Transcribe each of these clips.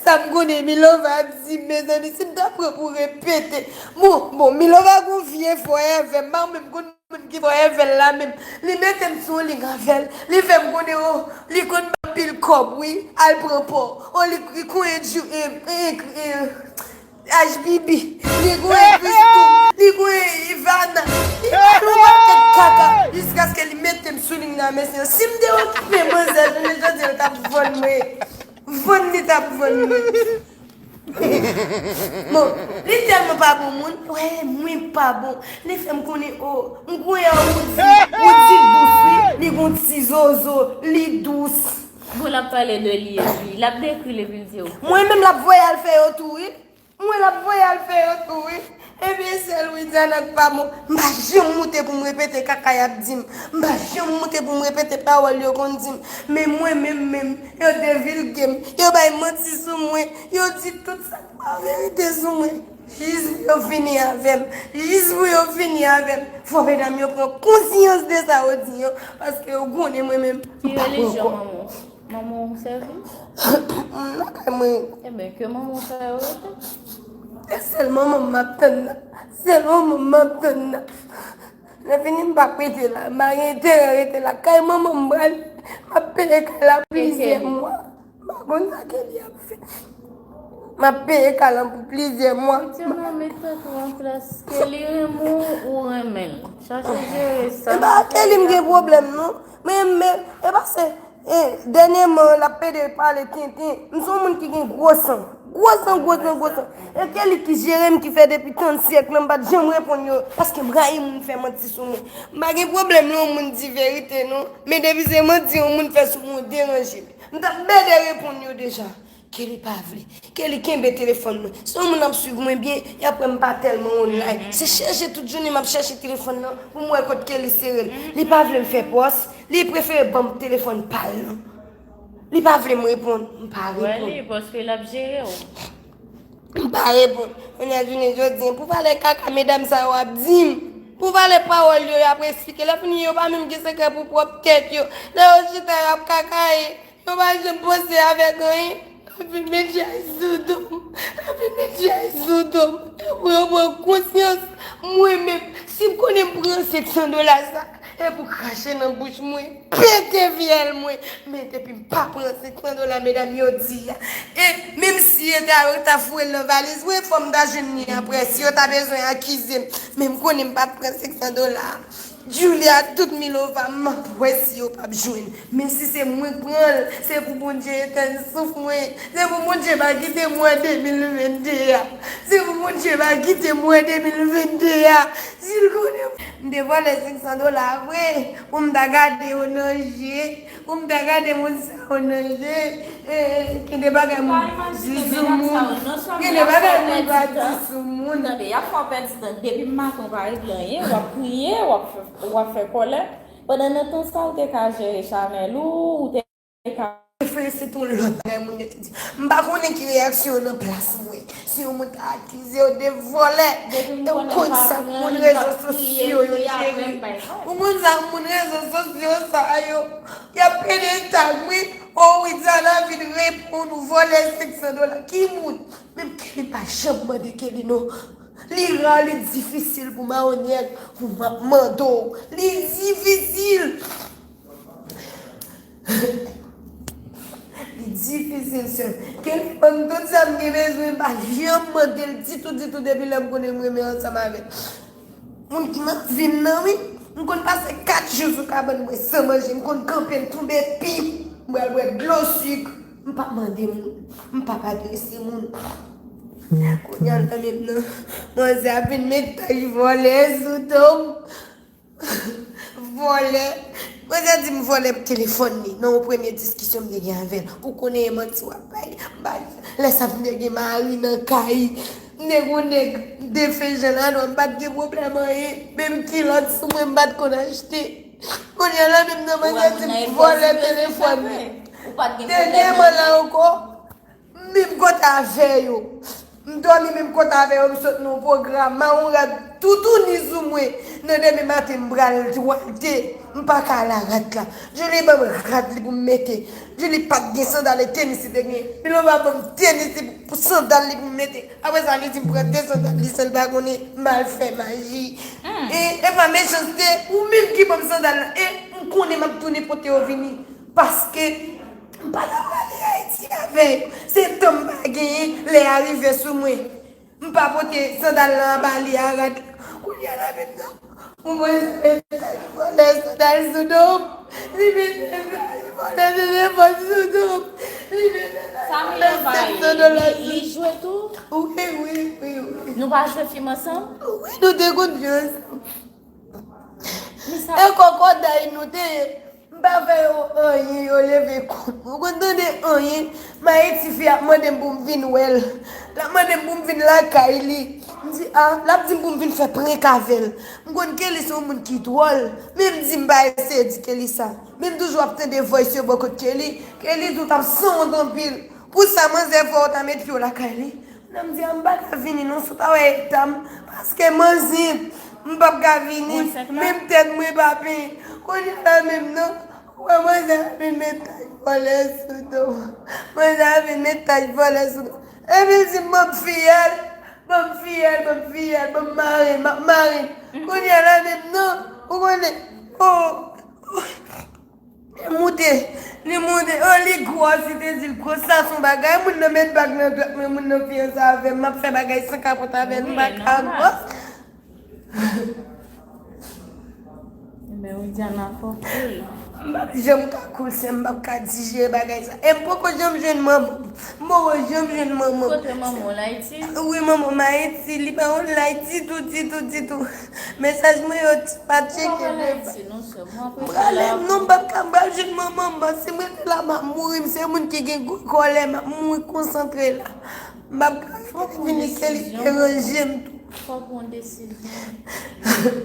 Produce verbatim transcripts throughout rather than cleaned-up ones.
Sa m konnen Milova ap di, mezanmi, si m ta pran pou repete. Bon, bon, Milova gon vye forever, m pa menm konn moun ki forever la menm. Li mete m sou yon lig avè l. Li fè m konnen, oh, li konn ban pil kòb, wi. Al pran pò. Oh, li, li konn edu-, eh, eh, eh, H B B. Li konn Christoo. Li konn Ivana. Li konn yon pakèt kaka. Jiskaske li mete m sou lig nan, mesye. Si m te okipe manzè, jounen jodi a, l t ap vann mwen. Vann li t ap vann mwen. Bon, li tèlman pa bon moun, wè, mwen pa bon. Li fè m konnen, oh, m konnen a Woody, Woody dous, wi, li gon ti zozo, li dous. Bon, l ap pale de li epi, l ap dekri l epi l di, oh. Mwen menm l ap voye al fè yo tou, wi. Mwen l ap voye al fè yo tou, wi. Ebyen, sèl Widiana k pa bon. M pa janm moute pou m repete kaka y ap di m. M pa janm moute pou m repete pawòl yo konn di m. Men mwen menm, menm, yo devilge m. Yo bay manti sou mwen. Yo di tout sa k pa verite sou mwen. Jis pou yo fini avè m. Jis pou yo fini avè m. Fò medam yo pran konsyans de sa yo di yo. Paske yo konnen mwen menm. Ki relijyon manman w? Manman w sèvi? Nan kay mwen. Ebyen, ke manman w fè yo rete. E sèl manman m m ap tann nan. Sèl manman m m ap tann nan. Lè fini, m p ap rete la. M pa gen enterè rete la. Kay manman m pral, m ap peye kay la plizyè mwa. M pa konn sa Kelly ap fè. M ap peye kay lan pou plizyè mwa. Piti manmi, tèt ou an plas. Kelly renmen w, ou renmen l. Chache jere sa. E pa Kelly m gen pwoblèm, non. Men, men, e pa se, e, dènyèman, l ap pede pale tenten. M se yon moun ki gen gwo san. Gwo san, gwo san, gwo san. E Kelly ki jere m, ki fè depi trant syèk lan, m pa t janm reponn yo. Paske m rayi moun fè manti sou mwen. M pa gen pwoblèm lè yon moun di verite, non. Men depi se manti yon moun fè sou mwen, deranje m. M t ap bèdè reponn yo deja. Kelly pa vle. Kelly kenbe telefòn mwen. Si yon moun ap swiv mwen byen, y ap wè m pa tèlman online. Se chèche tout jounen m ap chèche telefòn nan pou m wè kot Kelly sere l. Li pa vle m fè pòs, li prefere ban m telefòn pa l lan. Li pa vle m reponn, m pa reponn. Wè li, paske l ap jere w. M pa reponn. Kounye a jounen jodi a, pou valè kaka medam sa yo ap di m, pou valè pawòl yo, y ap esplike. Lè fini, yo pa menm gen sekrè pou pwòp tèt yo. Lè yo chita, y ap kakaye. Yo pa janm panse avèk anyen. Y ap vin met jay sou do m. Y ap vin met jay sou do m. E pou yo pran konsyans, mwen menm, si m konnen m pran senk san dola sa, e pou krache nan bouch mwen, pete vyèl mwen. Men depi m pa pran senk san dola, medam yo di a. E menm si yo ta, yo ta foure l nan valiz mwen, fò m ta jwenn li apre. Si yo ta bezwen akize m, men m konnen m pa t pran senk san dola. Julia, tout Milova, m ap wè si yo p ap jwenn. Men si se mwen k pran l, se pou Bondye etenn souf mwen. Se pou Bondye pa kite mwen de mil vennde a. Se pou Bondye pa kite mwen de mil vennde a. Si l konnen m te vòlè senk san dola vre, pou m ta gade yo nan je, pou m ta gade moun sa yo nan je. Eh, gen de bagay moun di sou moun. Gen de bagay moun pa di sou moun. Tande, y ap fè w pèdi tan. Depi maten w pa regle anyen, w ap kriye, w ap fè, w ap fè kòlè. Pandan nan tan sa, ou te ka jere chanèl ou, ou te ka. Frè, se yon lòt bagay moun yo te di. M pa konnen ki reyaksyon nan plas mwen. Si yon moun ta akize w de vòlè, e w konn sa moun rezo sosyo yo jere. Ou konn sa moun rezo sosyo sa yo. Y ap pede tag mwen. O wi, Diana vin reponn ou vòlè senk san dola. Ki moun? Menm Kelly pa janm mande Kelly non. Li ra, li difisil pou mawonyèt, pou m ap mande w. Li difisil. Li difisil, sè. Kelly ban m tout sa m gen bezwen, m pa janm mande l ditou, ditou, depi lè m konnen m renmen ansanm avè l. Moun ki nan vi m nan, wi. M konn pase kat jou sou kabann mwen san manje. M konn kanpe, m tonbe pi. M pral bwè dlo sik. M pa mande moun. M pa pa adrese moun. Kounye a l nan menm nan. Manzè ap vin met tèt vòlè sou do m. Vòlè. Manzè di m vòlè telefòn li. Nan yon premye diskisyon m te gen avè l. Ou konnen e manti w ap bay. M pa, lè sa m te gen mari nan kay. M te gon nèg defen jan la non, m pa t gen pwoblèm anyen. Menm kilòt sou mwen, m pa t konn achte. Kounye a la menm nan manzè di m vòlè telefòn li. Dènyèman la ankò, menm kote avè yo. M dòmi menm kote avè yo, m sot nan yon pwogram. Mawon rad toutouni sou mwen. Nan demen maten, m pral Walte, m pa ka al a rad la. Julie ban m rad li pou m mete. Julie pa t gen sandal, e tenis li te gen. Milova ban m tenis li pou sandal li pou m mete. Apre sa, li di m pran de sandal li san l pa konnen, m al fè maji. E, e pa mechanste, ou menm ki ban m sandal la. E m konnen m ap tounen pote yo vini. Paske m pa t ap ale Ayiti avè yo. Se tan m pa genyen, lè a rive sou mwen. M pa pote sandal lan anba li a rad la. Kounye a la menm nan, ou wè sa, vòlè sandal sou do m. Li mete sandal vòlè telefòn sou do m. Li mete sandal vòlè sèt san dola sou do m. Li jwe tou? Wi, wi, wi, wi. Nou pa jwe fim ansanm? Wi, nou te konn jwe ansanm. E kòkòday nou te ye. M pa fè yo anyen, yo leve kò m. Ou konn tande anyen? Mayiti fi ap mande m pou m vin wè l. L ap mande m pou m vin lakay li. M di, a, l ap di m pou m vin fè prank avè l. M konn Kelly se yon moun ki dwòl, men m di m pa eseye di Kelly sa. Men m toujou ap tande voice yo bò kot Kelly. Kelly tou t ap sanwont anpil. Pou sa, manzè fè w ta met pye w lakay li. Nan m di, a, m pa ka vini non, si w ta wè eta m, paske manzè, m p ap ka vini, menm tèt mwen pa penyen. Kounye a la menm nan, ou wè manzè ap vin met tach vòlè sou do m. Manzè ap vin met tach vòlè sou do m. Epi l di m, ban m fiyèl, ban m fiyèl, ban m fiyèl, ban m mare, m ap mare. Kounye a la menm nan, ou konnen, oh, Li moute, li moute, oh, li gwòs, li te di l gwòs, sa se yon bagay, moun nan met bag nan dwèt mwen, moun nan fiyanse avè m, m ap fè bagay san kapòt avè l, m pa ka gwòs. Ebyen, Widiana fò vre. M p ap janm ka koul sè m, m p ap ka dijere bagay sa. E m poko janm jwenn manman m. M poko janm jwenn manman m. Kote manman w, l Ayiti? Wi, manman m Ayiti, li pa konn l Ayiti ditou, ditou, ditou. Mesaj mwen yo pa tcheke devan. M prale, non, m p ap ka, m pral jwenn manman m, paske m rete la, m ap mouri, m se moun ki gen gwo kòlè, m ap mouri konsantre la. M p ap ka vini ke li deranje m tou. Fòk yon desizyon.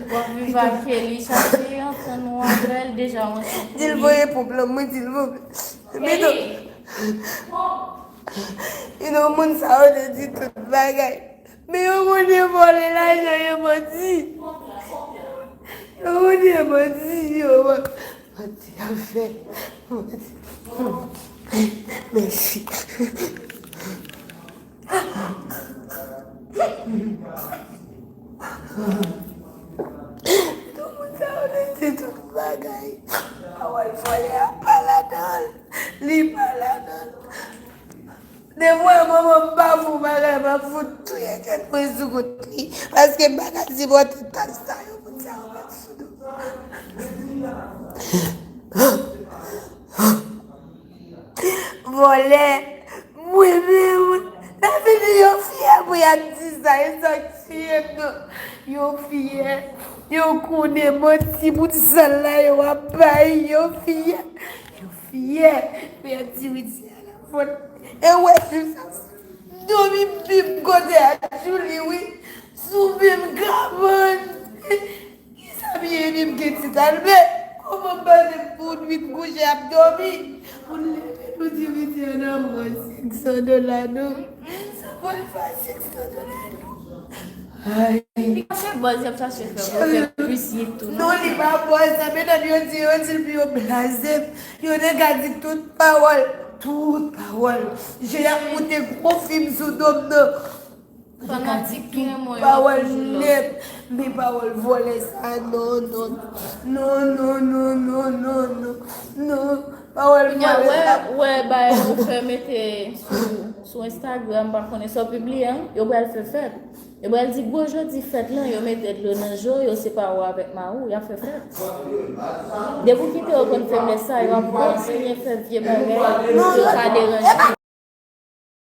W ap viv ak Kelly, chache antann ou avè l, deja w ansanm. Di l voye ponp lan, mwen di l voye. Kelly! Bidon, moun sa yo te di tout bagay. Men yo konnen vòlè lajan, yo manti. Yo konnen manti, yo manti ap fè. Manti. Mèsi. Tout moun sa yo te di tout bagay. Pawòl vòlè a pa ladan l. Li pa ladan l. Depi w wè manman m pa fè yon bagay, m ap fout touye tèt mwen sou kont li. Paske m pa ka sipòte tach sa yo, moun sa yo met sou do m. Vòlè, mwen menm, sa vle di yo fyè pou y ap di sa, e sa k tiye m non. Yo fyè, yo konnen manti moun sal la yo ap bay, yo fyè, yo fyè pou y ap di wi, se a la fòt. E w wè, se sa, dòmi m pi m kote a Julie, wi. Sou menm kabann. Kisa m ye menm, gen ti talbe? Kòman m pase pou nwit m kouche ap dòmi? Pou n leve, nou di Widiana pran senk san dola, non? Sa pral fè senk san dola, non? Ay. Li pa fè buzz, y ap chache fè buzz, fè plis hit tou, non? Non, li pa buzz, sa, men nan yo di, yo di l pou yo blaze m. Yo te ka di tout pawòl, tout pawòl. Je y ap moute gwo fim sou do m nan. Fanatik ki renmen w yo ap toujou la. Pawòl nèt, men pawòl vòlè sa, non, non, non. Pawòl vòlè sa. Kounye a, wè, wè, bagay ou fè mete sou, sou Instagram, pa konnen sa w pibliye an, yo pral fè fèt. Yo pral di gwo jodi fèt lan, yo mete dlo nan je w, yo separe w avèk mari w, y ap fè fèt. Depi w kite yo konn feblès sa, yo ap kontinye fè vye bagay, yo ka deranje.